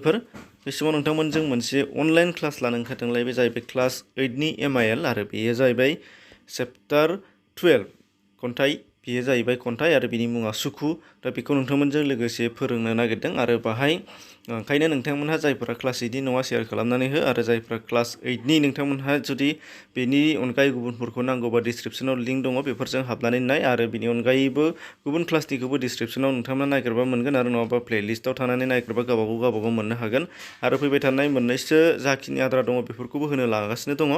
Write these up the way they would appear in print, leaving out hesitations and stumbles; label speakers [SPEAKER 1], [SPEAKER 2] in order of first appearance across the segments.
[SPEAKER 1] बे समाव नोंथांमोनजों मोनसे अनलाइन क्लास लानो ओंखारदोंलाय बे जाहैबाय क्लास 8नि MIL आरो बेयो जाहैबाय चैप्टार 12 खन्थाइ बेयो जाहैबाय खन्थाइ आरो बिनि मुङा सुखु दा बेखौ नोंथांमोनजों लोगोसे फोरोंनो नागिरदों आरो बाहाय ओंखायनो नोंथांमोनहा जायफोरा क्लास 8नि नङा शेयार खालामनानै हो आरो जायफोरा क्लास 8नि नोंथांमोनहा जुदि बेनि अनगायै गुबुनफोरखौ नांगौबा डिसक्रिप्शनाव लिंक दङ बेफोरजों हाबनानै नाय आरो बिनि अनगायैबो गुबुन क्लासनिखौबो डिसक्रिप्शनाव नोंथांमोना नागिरबा मोनगोन आरो नङाबा प्लेलिस्टआव थांनानै नागिरबा गावबागाव मोननो हागोन आरो फैबाय थानाय मोननैसो जाखिनि आद्रा दङ बेफोरखौबो होनो लागासिनो दङ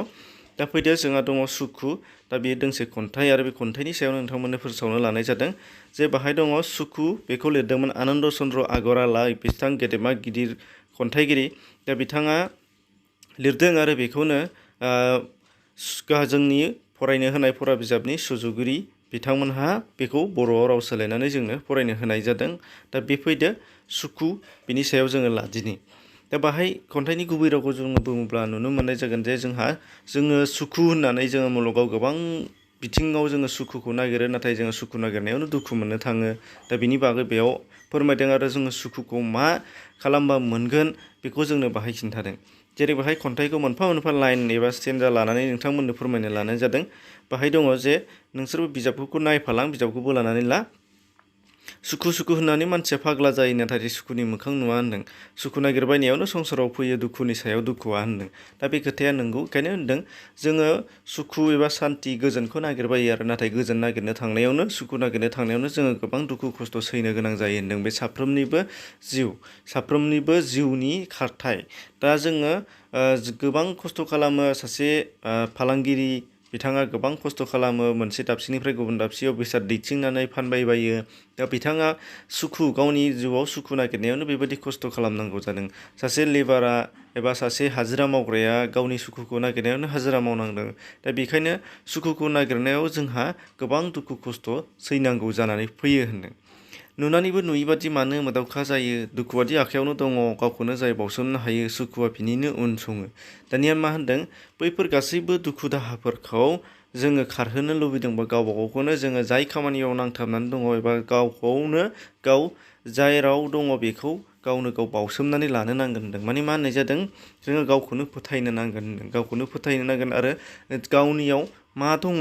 [SPEAKER 1] दा फैदो जोंहा दङ सुखु दा बेयो दोंसे खन्थाइ आरो बे खन्थाइनि सायाव नोंथांमोननो फोसावनो लानाय जादों जे बाहाय दङ सुखु बेखौ लिरदोंमोन आनन्द चन्द्र आगरवाला बिथां गेदेमा गिदिर खन्थाइगिरि दा बिथाङा लिरदों आरो बेखौनो जोंनि फरायनो होनाय फरा बिजाबनि सुजुगिरि बिथांमोनहा बेखौ बर'आव राव सोलायनानै जोंनो फरायनो होनाय जादों दा बे फैदो सुखु बिनि सायाव जोङो लादिनि दा बाहाय खन्थाइनि गुबै रावखौ जोङो बुङोब्ला नुनो मोननाय जागोन जे जोङो सुखु होननानै जोङो मुलुगाव गोबां बिथिङाव जोङो सुखुखौ नागिरो नाथाय जोङो सुखु नागिरनायावनो दुखु मोननो थाङो दा बिनि बागै बेयाव फोरमायदों आरो जोङो सुखुखौ मा खालामबा मोनगोन बेखौ जोंनो बाहाय खिन्थादों जेरै बाहाय खन्थाइखौ मोनफा मोनफा लाइन एबा स्टेन्जा लानानै नोंथांमोननो फोरमायनो लानाय जादों बाहाय दङ जे नोंसोरबो बिजाबफोरखौ नायफालां बिजाबखौबो लानानै ला सुखु सुखु होननानै मानसिया फाग्ला जायो नाथाय सुखुनि मोखां नुवा होनदों सुखु नागिरबायनायावनो संसाराव फैयो दुखुनि सायाव दुखुआ होनदों दा बे खोथाया नंगौ ओंखायनो होनदों जोङो सुखु एबा सान्ति गोजोनखौ नागिरबायो आरो नाथाय गोजोन नागिरनो थांनायावनो सुखु नागिरनो थांनायावनो जोङो गोबां दुखु खस्थ' सैनो गोनां जायो होनदों बे साफ्रोमनिबो जिउनि खारथाय दा जोङो गोबां खस्थ' खालामो सासे फालांगिरि बिथाङा गोबां खस्थ' खालामो मोनसे दाबसेनिफ्राय गुबुन दाबसेयाव बेसाद दैथिंनानै फानबायबायो दा बिथाङा गावनि जिउआव सुखु नागिरनायावनो बेबायदि खस्थ' खालामनांगौ जादों सासे लेबारा एबा सासे हाजिरा मावग्राया गावनि सुखुखौ नागिरनायावनो हाजिरा मावनांदों दा बेखायनो सुखुखौ नागिरनायाव जोंहा गोबां दुखु खस्थ' सैनांगौ जानानै फैयो होनदों नुनानैबो नुयिबादि मानो मोदावखा जायो दुखुआदि आखायावनो दङ गावखौनो जाय बावसोमनो हायो सुखुआ बिनिनो उन सङो दानिया मा होनदों बैफोर गासैबो दुखु दाहाफोरखौ जोङो खारहोनो लुबैदोंबा गावबा गावखौनो जोङो जाय खामानियाव नांथाबनानै दङ एबा गावखौनो गाव जाय राव दङ बेखौ गावनो गाव बावसोमनानै लानो नांगोन होनदों माने मा होननाय जादों जोङो गावखौनो फोथायनो नांगोन होनदों गावखौनो फोथायनो नांगोन आरो गावनियाव मा दङ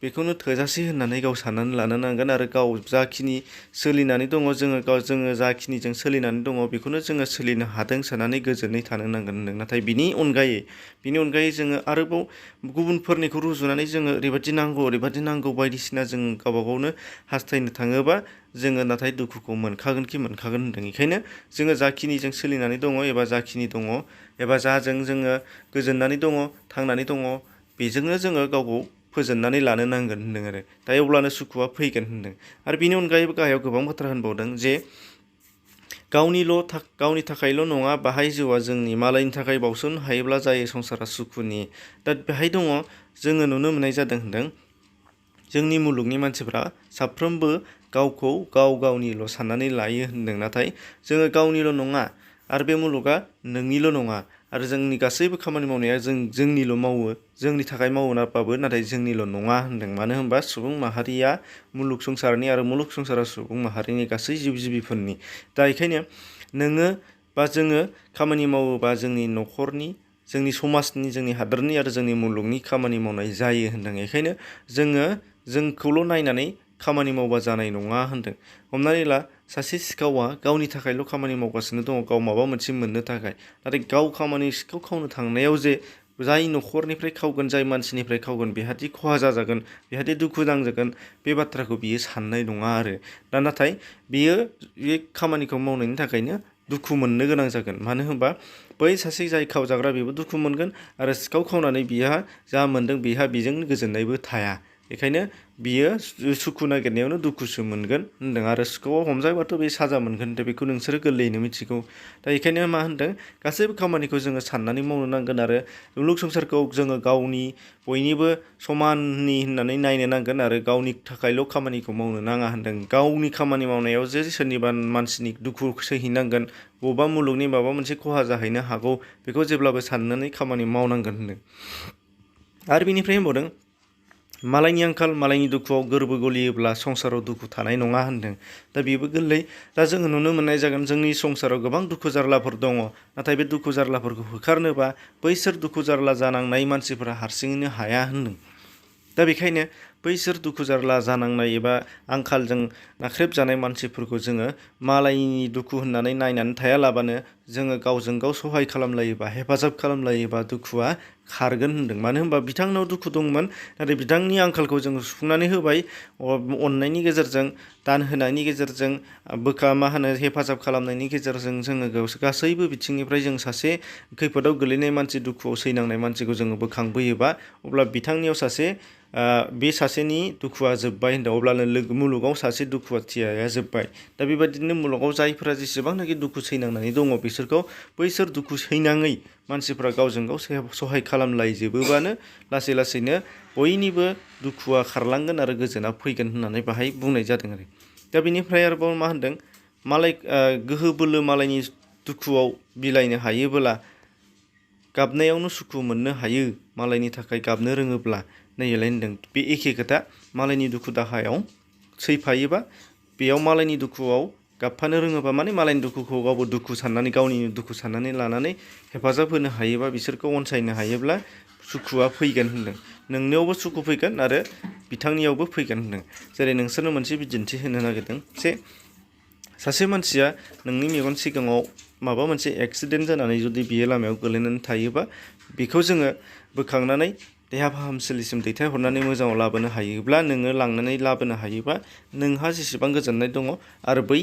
[SPEAKER 1] बेखौनो थोजासे होननानै गाव साननानै लानो नांगोन आरो गाव जाखिनि सोलिनानै दङ जोङो जाखिनिजों सोलिनानै दङ बेखौनो जोङो सोलिनो हादों साननानै गोजोनै थानो नांगोन होनदों नाथाय बिनि अनगायै जोङो आरोबाव गुबुनफोरनिखौ रुजुनानै जोङो ओरैबादि नांगौ बायदिसिना जों गावबा गावनो हास्थायनो थाङोबा जोङो नाथाय दुखुखौ मोनखागोन होनदों बेखायनो जोङो जाखिनि जों सोलिनानै दङ एबा जाखिनि दङ एबा जाजों जोङो गोजोननानै दङ थांनानै दङ बेजोंनो जोङो गावखौ फोजोननानै लानो नांगोन होनदों आरो दा अब्लानो सुखुआ फैगोन होनदों आरो बिनि अनगायैबो गाहायाव गोबां बाथ्रा होनबावदों जे गावनि थाखायल' नङा बाहाय जिउआ जोंनि मालायनि थाखाय बावसोमनो हायोब्ला जायो संसारा सुखुनि दा बेहाय दङ जोङो नुनो मोननाय जादों होनदों जोंनि मुलुगनि मानसिफ्रा साफ्रोमबो गावखौ गावनिल' साननानै लायो होनदों नाथाय जोङो गावनिल' नङा आरो बे मुलुगा नोंनिल' नङा आरो जोंनि गासैबो खामानि मावनाया जोंनिल' मावो जोंनि थाखाय मावोबाबो नाथाय जोंनिल' नङा होनदों मानो होनबा सुबुं माहारिया मुलुग संसारनि आरो मुलुग संसारा सुबुं माहारिनि गासै जिउ जिबिफोरनि दा बेखायनो नोङो बा जोङो खामानि मावोबा जोंनि न'खरनि जोंनि समाजनि जोंनि हादरनि आरो जोंनि मुलुगनि खामानि मावनाय जायो होनदों बेखायनो जोंखौल' नायनानै खामानि मावबा जानाय नङा होनदों हमनानै ला सासे सिखावा गावनि थाखायल' खामानि मावगासिनो दङ गाव माबा मोनसे मोननो थाखाय नाथाय गाव सिखाव खावनो थांनायाव जे जाय न'खरनिफ्राय खावगोन जाय मानसिनिफ्राय खावगोन बेहादि खहा जाजागोन बेहादि दुखु नांजागोन बे बाथ्राखौ बियो साननाय नङा आरो नाथाय बियो बे खामानिखौ मावनायनि थाखायनो दुखु मोननो गोनां जागोन मानो होनबा बै सासे जाय खावजाग्रा बेबो दुखु मोनगोन आरो सिखाव खावनानै बिहा जा मोनदों बेजों गोजोननायबो थाया बेखायनो बियो सुखु नागिरनायावनो दुखुसो मोनगोन होनदों आरो सिखावा हमजाबाथ' बे साजा मोनगोन बेखौ नोंसोरो गोरलैयैनो मिथिगौ दा बेखायनो मा होनदों गासैबो खामानिखौ जोङो साननानै मावनो नांगोन आरो मुलुग संसारखौ जोङो गावनि बयनिबो समाननि होननानै नायनो नांगोन आरो गावनि थाखायल' खामानिखौ मावनो नाङा होनदों गावनि खामानि मावनायाव जे सोरनिबा मानसिनि दुखु सैहैनांगोन बबेबा मुलुगनि माबा मोनसे खहा जाहैनो हागौ बेखौ जेब्लाबो साननानै खामानि मावनांगोन होनदों आरो बिनिफ्राय होनबावदों मालायनि आंखाल मालायनि दुखुआव गोरबो गलियोब्ला संसाराव दुखु थानाय नङा होनदों। दा बेबो गोरलै। दा जोङो नुनो मोननाय जागोन जोंनि संसाराव गोबां दुखु जारलाफोर दङ, नाथाय बे दुखु जारलाफोरखौ होखारनोबा बैसोर दुखु जारला जानांनाय मानसिफोरा हारसिङैनो हाया होनदों। दा बेखायनो बैसोर दुखु जारला जानांनाय एबा आंखालजों नाख्रेबजानाय मानसिफोरखौ जोङो मालायनि दुखु होननानै नायनानै थायालाबानो जोङो गावजों गाव सहाय खालामलायोबा हेफाजाब खालामलायोबा दुखुआ खारगोन होनदों। मानो होनबा बिथांनाव दुखु दंमोन, नाथाय बिथांनि आंखालखौ जोङो सुफुंनानै होबाय अननायनि गेजेरजों, दान होनायनि गेजेरजों, हेफाजाब खालामनायनि गेजेरजों जोङो गासैबो बिथिंनिफ्राय जों सासे खैफोदाव गोलैनाय मानसि, दुखुआव सैनांनाय मानसिखौ जोङो बोखांबोयोबा अब्ला बिथांनियाव बे सासेनि दुखुआ जोब्बाय होनदों। अब्लानो मुलुगाव सासे दुखुथियाया जोब्बाय। दा बेबायदिनो मुलुगाव जायफोरा जेसेबांनाखि दुखु सैनांनानै दङ बिसोरखौ बैसोर दुखु सैनाङै मानसिफ्रा गावजों गाव सहाय खालामलायजोबोबानो लासै लासैनो बयनिबो दुखुआ खारलांगोन आरो गोजोना फैगोन होननानै बाहाय बुंनाय जादों आरो। दा बेनिफ्राय आरोबाव मा होनदों, गोहो बोलो मालायनि दुखुआव बिलाइनो हायोबोला गाबनायावनो सुखु मोननो हायो, मालायनि थाखाय गाबनो रोङोब्ला नैलाय होनदों। बे एखे खोथा। मालायनि दुखु दाहायाव सैफायोबा, बेयाव मालायनि दुखुआव गाबफानो रोङोबा, माने मालायनि दुखुखौ गावबो दुखु साननानै, गावनि दुखु साननानै लानानै हेफाजाब होनो हायोबा, बिसोरखौ अनसायनो हायोब्ला सुखुआ फैगोन होनदों। नोंनियावबो सुखु फैगोन आरो बिथांनियावबो फैगोन होनदों। जेरै नोंसोरनो मोनसे बिदिन्थि होनो नागिरदों। सासे मानसिया नोंनि मेगन सिगाङाव माबा मोनसे एक्सिडेन्ट जानानै जुदि बियो लामायाव गोलैनानै थायोबा, बेखौ जोङो बोखांनानै देहा फाहामसालिसिम दैथायहरनानै मोजाङाव लाबोनो हायोब्ला, नोङो लांनानै लाबोनो हायोबा नोंहा जेसेबां गोजोननाय दङ आरो बै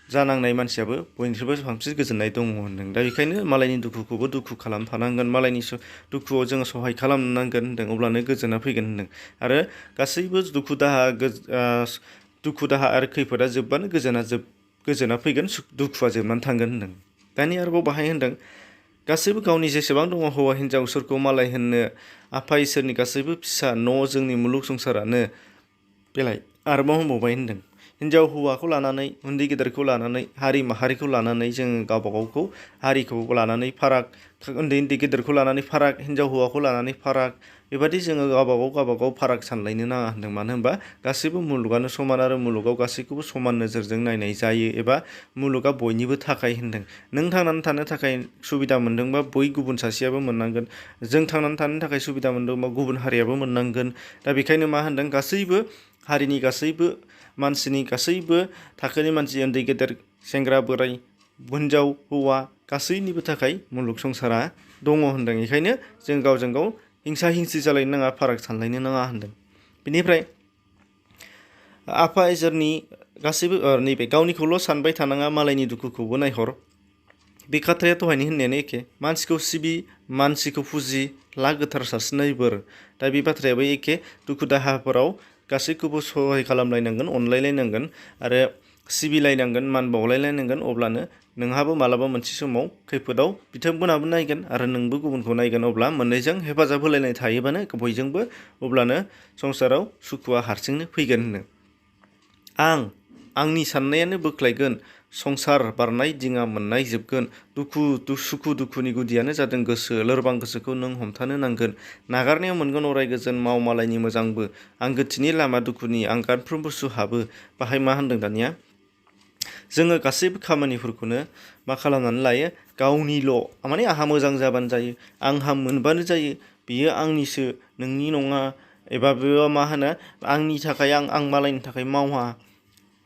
[SPEAKER 1] जानांनाय मानसियाबो बयनिख्रुइबो बांसिन गोजोननाय दङ होनदों। दा बेखायनो मालायनि दुखुखौबो दुखु खालामफानांगोन, मालायनि दुखुआव जोङो सहाय खालामनांगोन होनदों, अब्लानो गोजोना फैगोन होनदों। आरो गासैबो दुखु दाहा आरो खैफोदा जोबबानो गोजोना फैगोन, दुखुआ जोबनानै थांगोन होनदों। दानि आरोबाव बाहाय होनदों, गासैबो गावनि जेसेबां दङ हौवा हिन्जाव सोरखौ मालाय होननो, आफा इसोरनि गासैबो फिसा न' जोंनि मुलुग संसारानो बेलाय। आरोबाव होनबावबाय होनदों, हिन्जाव हौवाखौ लानानै, उन्दै गेदेरखौ लानानै, हारि माहारिखौ लानानै जोङो गावबा गावखौ हारिखौ लानानै फाराग, उन्दै गेदेरखौ लानानै फाराग, हिन्जाव हौवाखौ लानानै फाराग, बेबादि जोङो गावबा गाव फाराग सानलायनो नाङा होनदों। मानो होनबा गासैबो मुलुगानो समान आरो मुलुगाव गासैखौबो समान नोजोरजों नायनाय जायो, एबा मुलुगा बयनिबो थाखाय होनदों। नों थांनानै थानो थाखाय सुबिदा मोनदोंबा गुबुन सासेयाबो मोननांगोन। जों थांनानै थानो थाखाय सुबिदा मोनदोंबा गुबुन हारियाबो मोननांगोन। दा बेखायनो मा होनदों, गासैबो हारिनि, गासैबो मानसिनि, गासैबो थाखोनि मानसि, उन्दै गेदेर, सेंग्रा बोराइ, हिन्जाव हौवा गासैनिबो थाखाय मुलुग संसारा दङ होनदों। बेखायनो जों गावजों गाव हिंसा हिंसि जालायनो नाङा, फाराग सानलायनो नाङा होनदों। बेनिफ्राय आफा इसोरनि गासैबो नैबे गावनिखौल' सानबाय थानाङा, मालायनि दुखुखौबो नायहर। बे खोथाया दहायनि होननायानो एखे। मानसिखौ सिबि, मानसिखौ फुजि, ला गोथार सारस्रिनाय बोर। दा बे बाथ्रायाबो एखे। दुखु दाहाफोराव गासैखौबो सहाय खालामलायनांगोन, अनलायलायनांगोन आरो सिबिलायनांगोन, मान बावलायलायनांगोन। अब्लानो नोंहाबो मालाबा मोनसे समाव खैफोदाव बिथांमोनहाबो नायगोन आरो नोंबो गुबुनखौ नायगोन। अब्ला मोननैजों हेफाजाब होलायनाय थायोबानो बयजोंबो, अब्लानो संसाराव सुखुआ हारसिंनो फैगोन होनो। आंनि साननायानो बोख्लायगोन, संसार बारनाय दिङा मोननाय जोबगोन। सुखु दुखुनि गुदियानो जादों गोसो, लोरबां गोसोखौ नों हमथानो नांगोन। नागारनायाव मोनगोन अराय गोजोन, माव मालायनि मोजांबो। आंगोथिनि लामा दुखुनि आं गानफ्रोमबो सुहाबो। बाहाय मा होनदों दानिया, जोङो गासैबो खामानिफोरखौनो मा खालामनानै लायो, गावनिल' माने आंहा मोजां जाबानो जायो, आंहा मोनबानो जायो, बियो आंनिसो नोंनि नङा, एबा बेयो आंनि थाखाय आं मालायनि थाखाय मावा,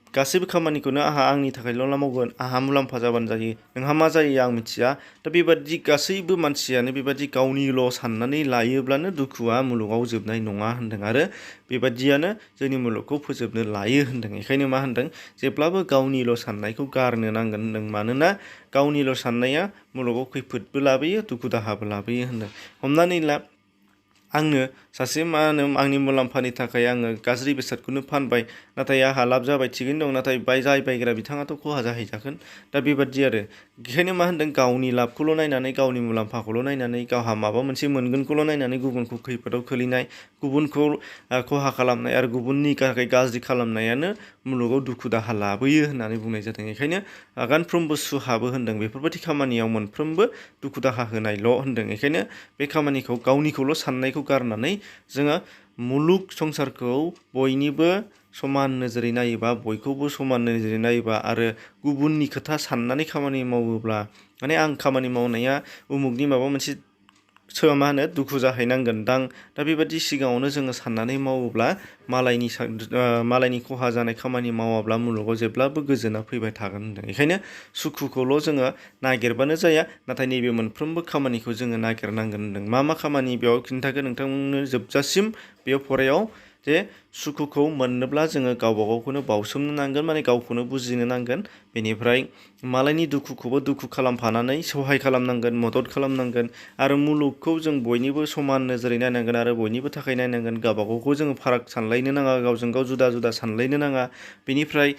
[SPEAKER 1] गासैबो खामानिखौनो आंनि थाखायल' मावगोन, आंहा मुलाम्फा जाबानो जायो, नोंहा मा जायो आं मिथिया। दा बेबादि गासैबो मानसियानो बेबादि गावनिल' साननानै लायोब्लानो दुखुआ मुलुगाव जोबनाय नङा होनदों। आरो बेबादियानो जोंनि मुलुगखौ फोजोबनो लायो होनदों। बेखायनो मा होनदों, जेब्लाबो गावनिल' साननायखौ गारनो नांगोन होनदों। मानोना गावनिल' साननाया मुलुगाव खैफोदबो लाबोयो, दुखु दाहाबो लाबोयो होनदों। हमनानै ला, आंनो सासे आंनि मुलाम्फानि थाखाय आङो गाज्रि बेसादखौनो फानबाय, नाथाय आंहा लाब जाबाय, थिगैनो दं, नाथाय जाय बायग्रा बिथाङाथ' खहा जाहैजागोन। दा बेबादि आरो। बेखायनो मा होनदों, गावनि लाबखौल' नायनानै, गावनि मुलाम्फाखौल' नायनानै, गावहा माबा मोनसे मोनगोनखौल' नायनानै गुबुनखौ खैफोदाव खोलैनाय, गुबुनखौ खहा खालामनाय आरो गुबुननि थाखाय गाज्रि खालामनायानो मुलुगाव दुखु दाहा लाबोयो होननानै बुंनाय जादों। बेखायनो आगानफ्रोमबो सुहाबो होनदों। बेफोरबायदि खामानियाव मोनफ्रोमबो दुखु दाहा होनायल' होनदों। बेखायनो बे खामानिखौ, गावनिखौल' साननायखौ साननायखौ गारनानै जोङो मुलुग संसारखौ बयनिबो समान नोजोरै नायोबा, बयखौबो समान नोजोरै नायोबा आरो गुबुननि खोथा साननानै खामानि मावोब्ला माने आं खामानि मावनाया उमुगनि माबा मोनसे मा होनो दुखु जाहैनांगोन दां, दा बेबादि सिगाङावनो जोङो साननानै मावोब्ला मालायनि खहा जानाय खामानि मावाब्ला मुलुगाव जेब्लाबो गोजोना फैबाय थागोन होनदों। बेखायनो सुखुखौल' जोङो नागिरबानो जाया, नाथाय नैबे मोनफ्रोमबो खामानिखौ जोङो नागिरनांगोन होनदों। मा खामानि बेयाव खिन्थागोन नोंथांमोननो जोबजासिम बेयाव फरायाव जे सुखुखौ मोननोब्ला जोङो गावबा गावखौनो बावसोमनो नांगोन, माने गावखौनो बुजिनो नांगोन। बेनिफ्राय मालायनि दुखुखौबो दुखु खालामफानानै सहाय खालामनांगोन, मदद खालामनांगोन आरो मुलुगखौ जों बयनिबो समान नोजोरै नायनांगोन आरो बयनिबो थाखाय नायनांगोन। गावबा गावखौ जोङो फाराग सानलायनो नाङा, गावजों गाव जुदा जुदा सानलायनो नाङा। बेनिफ्राय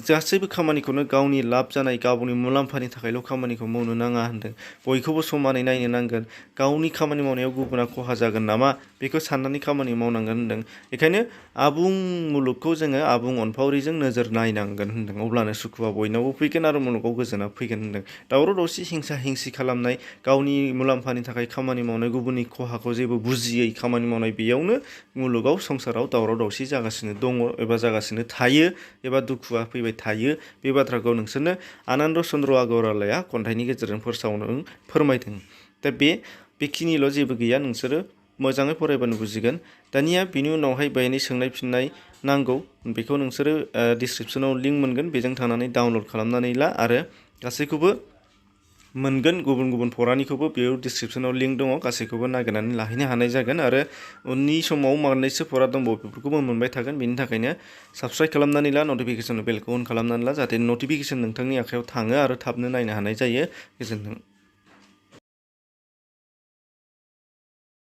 [SPEAKER 1] गासैबो खामानिखौनो गावनि लाब जानाय, गावनि मुलाम्फानि थाखायल' खामानिखौ मावनो नाङा होनदों। बयखौबो समानै नायनो नांगोन। गावनि खामानि मावनायाव गुबुना खहा जागोन नामा बेखौ साननानै खामानि मावनांगोन होनदों। बेखायनो आबुं मुलुगखौ जोङो आबुं अनफावरिजों नोजोर नायनांगोन होनदों। अब्लानो सुखुआ बयनावबो फैगोन आरो मुलुगाव गोजोना फैगोन होनदों। दावराव दावसि, हिंसा हिंसि खालामनाय, गावनि मुलाम्फानि थाखाय खामानि मावनाय, गुबुननि खहाखौ जेबो बुजियै खामानि मावनाय, बेयावनो मुलुगाव संसाराव दावराव दावसि जागासिनो दङ एबा जागासिनो थायो एबा दुखुआ फैबाय थायो। बे बाथ्राखौ नोंसोरनो आनन्द चन्द्र आगरवालाया खन्थाइनि गेजेरजों फोरमायदों। दा बेखिनिल' जेबो गैया, नोंसोरो मोजाङै फरायबानो बुजिगोन। दानिया बिनि उनावहाय बेनि सोंनाय फिननाय नांगौ, बेखौ नोंसोरो डिसक्रिपसनाव लिंक मोनगोन, बेजों थांनानै डाउनलड खालामनानै ला आरो गासैखौबो मोनगोन। गुबुन गुबुन फरानिखौबो बेयाव डिसक्रिपसनाव लिंक दङ, गासैखौबो नागिरनानै लाहैनो हानाय जागोन आरो उननि समाव मोननैसो फरा दंबावो, बेफोरखौबो मोनबाय थागोन। बेनि थाखायनो साबस्क्राइब खालामनानै ला, नटिफिकेसन बेलखौ अन खालामनानै ला, जाहाथे नटिफिकेसन नोंथांनि आखायाव थाङो आरो थाबनो नायनो हानाय जायो। गोजोन्थों।